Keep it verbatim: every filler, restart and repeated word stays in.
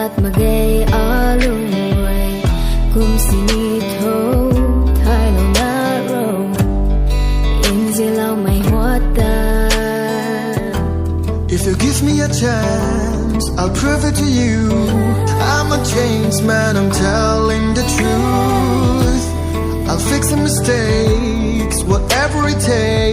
Mak ge alung rui, kum sini tho, thailou na ro, nziloumei huat ta. If you give me a chance, I'll prove it to you. I'm a changed man, I'm telling the truth. I'll fix the mistakes, whatever it takes.